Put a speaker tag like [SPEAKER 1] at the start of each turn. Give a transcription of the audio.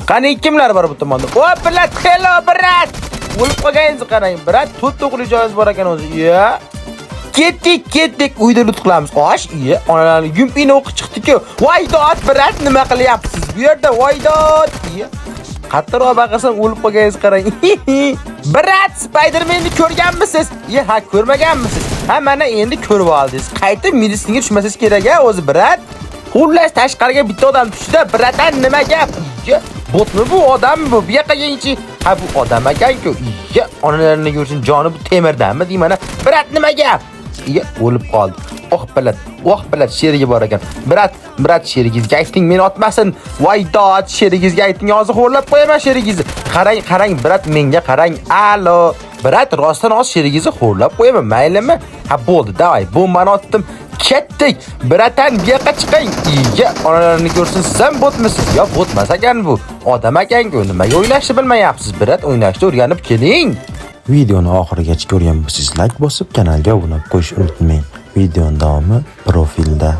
[SPEAKER 1] Qani, kimlar bor bu tomonda? O, блядь, hello, брат. O'lib qolganingizni qarang, брат, to'rtta o'qli joyingiz bor ekan o'zi. Ya. Ketdik, ketdik, uyda loot qilamiz. Osh, iya, onalarni yumpini o'qi chiqdi-ku. Voy dod, брат, nima qilyapsiz bu yerda? Voy dod. Iya. Qattiqroq baqirsam, o'lib qolganingizni qarang. Брат, Spidermanni ko'rganmisiz? Iya, ha, ko'rmaganmisiz? Ha, mana endi ko'rib oldingiz. Qaytib meditsinaga tushmasangiz kerak a o'zi, брат. Xullas, tashqariga bitta odam tushdi. Братан, nima gap? Iya, botmi bu, odammi bu? Bu yoqqa kelingchi. Ha, bu odam ekan-ku. Iya, onalarini ko'rsin, joni bu temirdanmi deyman. Брат, nima gap? Iya, o'lib qoldi. Oh, блядь, oh, блядь, sherigi bor ekan. Брат, брат, sherigingizga ayting, meni otmasin. Voy dod, sherigingizga ayting, hozir xo'rlab qo'yaman sherigingizni. Qarang, qarang, брат, menga qarang. Alo. Брат, rostdan hozir sherigingizni xo'rlab qo'yaman, maylimi? Ha, bo'ldi, давай, bombani otdim. Ketdik. Братан, bu yoqqa chiqing. Iya, onalarini ko'rsin, siz ham botmisiz? Yo, botmas ekan bu. Odam ekan-ku. Nimaga o'ynashni bilmayapsiz? Брат, o'ynashni o'rganib keling.
[SPEAKER 2] Videoni oxirigacha ko'rgan bo'lsangiz, like bosib, kanalga obuna qo'yishni unutmang. Videoni davomi profilda.